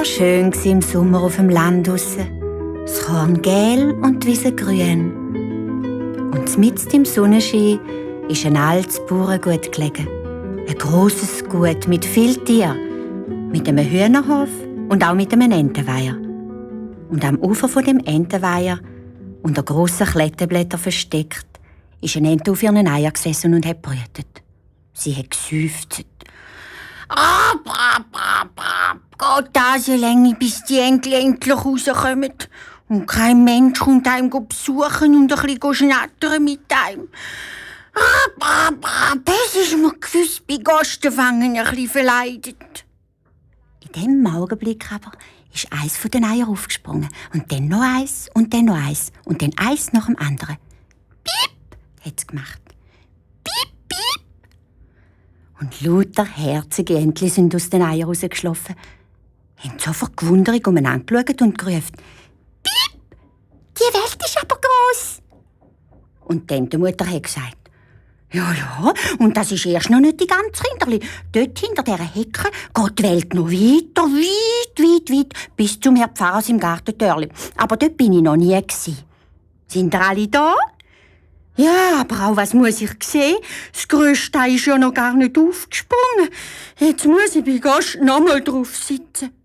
war schön im Sommer auf dem Land draussen. Das Korn gel und die Wiese grün. Und mitten im Sonnenschein ist ein altes Bauerngut gelegen. Ein grosses Gut mit vielen Tieren. Mit einem Hühnerhof und auch mit einem Entenweiher. Und am Ufer von dem Entenweiher, unter grossen Klettenblättern versteckt, ist eine Ente auf ihren Eiern gesessen und hat brütet. Sie hat geseufzt. Geht das so lange, bis die Entchen endlich rauskommen? Und kein Mensch kommt einem besuchen und ein bisschen schnattern mit einem. Das ist mir gewiss bei Gastenfangen ein bisschen verleidet. In diesem Augenblick aber ist eins von den Eiern aufgesprungen. Und dann noch eins und dann noch eins. Und dann eins nach dem anderen. Piep, hat es gemacht. Piep, piep. Und lauter herzige Entchen sind aus den Eiern rausgeschlafen. Haben sofort gewundert umeinander geschaut und gerufen: Piep, die Welt ist aber gross. Und dann die Mutter hat gesagt: Ja, und das ist erst noch nicht die ganze Rinderli. Dort hinter dieser Hecke geht die Welt noch weiter, weit, bis zum Herrn Pfarrers im Gartentörli. Aber dort bin ich noch nie gewesen. Sind ihr alle da? Ja, aber auch was muss ich sehen? Das grösste Ei ist ja noch gar nicht aufgesprungen. Jetzt muss ich bei Gast noch mal drauf sitzen.